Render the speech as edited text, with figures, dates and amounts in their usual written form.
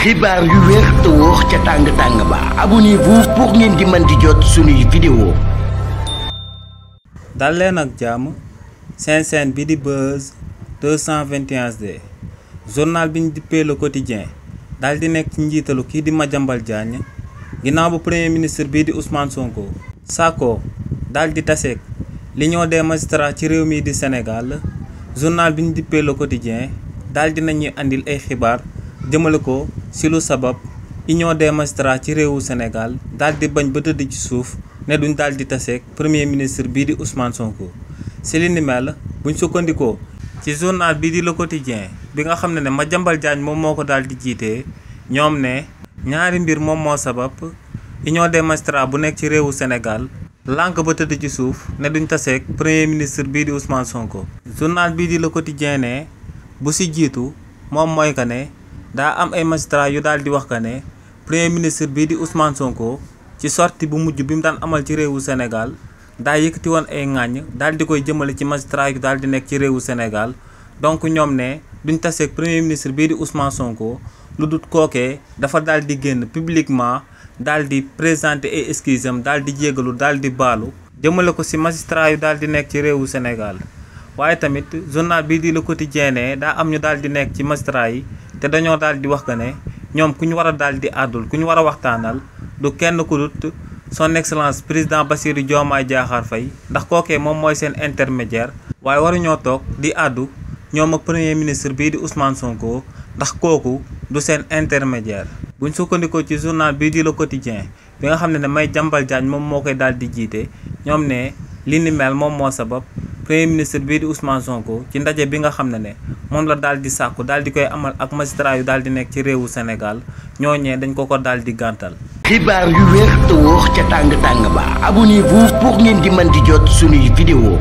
xibaar yu wér te wóor ca tàng ba abonnez-vous pour ngeen di mën di jot suñuy vidéo. dal leen ak jàmm seen chaîne bi di Buzz 221D journal bi ñu dippee Le Quotidien daal di nekk ci njiitalu kii di Madiambal Diagne ginnaaw bu premier ministre bii di Ousmane Sonko sàkkoo daal di taseeg l'union des magistrats ci réew mi di Sénégal. journal bi ñu dippee Le Quotidien daal di nañuy andil ay xibaar jëmale ko ci lu sabab union des magistrats ci réewu Sénégal daal di bañ ba tëdd ci suuf ne duñ daal di taseeg premier ministre bii di Ousmane Sonko. ci li ni mel buñ sukkandikoo ci journal bii di Le Quotidien bi nga xam ne Madiambal Diagne moom moo ko daal di jiitee ñoom ne ñaari mbir moom moo sabab union des magistrats bu nekk ci réewu Sénégal lànk ba tëdd ci suuf ne duñ taseeg premier ministre bii di Ousmane Sonko. journal bii di Le Quotidien ne bu ci jiitu moom mooy que ne daa am ay magistrats yu daal di wax que ne premier ministre bii di Ousmane Sonko ci sortie bu mujj bi mu daan amal ci réewu Sénégal daa yëkkati woon ay ŋàññ daal di koy jëmale ci magistrats yu daal di nekk ci réewu Sénégal. donc ñoom ne duñ taseeg premier ministre bii di Ousmane Sonko lu dut kookee dafa daal di génn publiquement daal di présenter ay excuses am daal di jégalu daal di baalu jëmale ko ci magistrats yu daal di nekk ci réewu Sénégal. waaye tamit journal bii di Le Quotidien ne daa am ñu daal di nekk ci magistrats yi te dañoo daal di wax que ne ñoom ku ñu war a daal di àddul ku ñu war a waxtaanal du kenn ku dut son excellence président Bassirou Diomaye Diakhar Faye ndax kookee moom mooy seen intermédiaire. waaye waruñoo toog di àddu ñoom ak premier ministre bii di Ousmane Sonko ndax kooku du seen intermédiaire. buñ sukkandikoo ci journal bii di Le Quotidien bi nga xam ne Madiambal Diagne moom moo koy daal di jiite ñoom ne li ni mel moom moo sabab premier ministre bii di Ousmane Sonko ci ndaje bi nga xam ne moom la daal di sàkku daal di koy amal ak magistrat yu daal di nekk ci réewu Sénégal ñooñee dañ ko daal di gàntal. xibaar yu wér te wóor ca tàng ba abonnez-vous pour ngeen di mën di jot suñuy vidéo.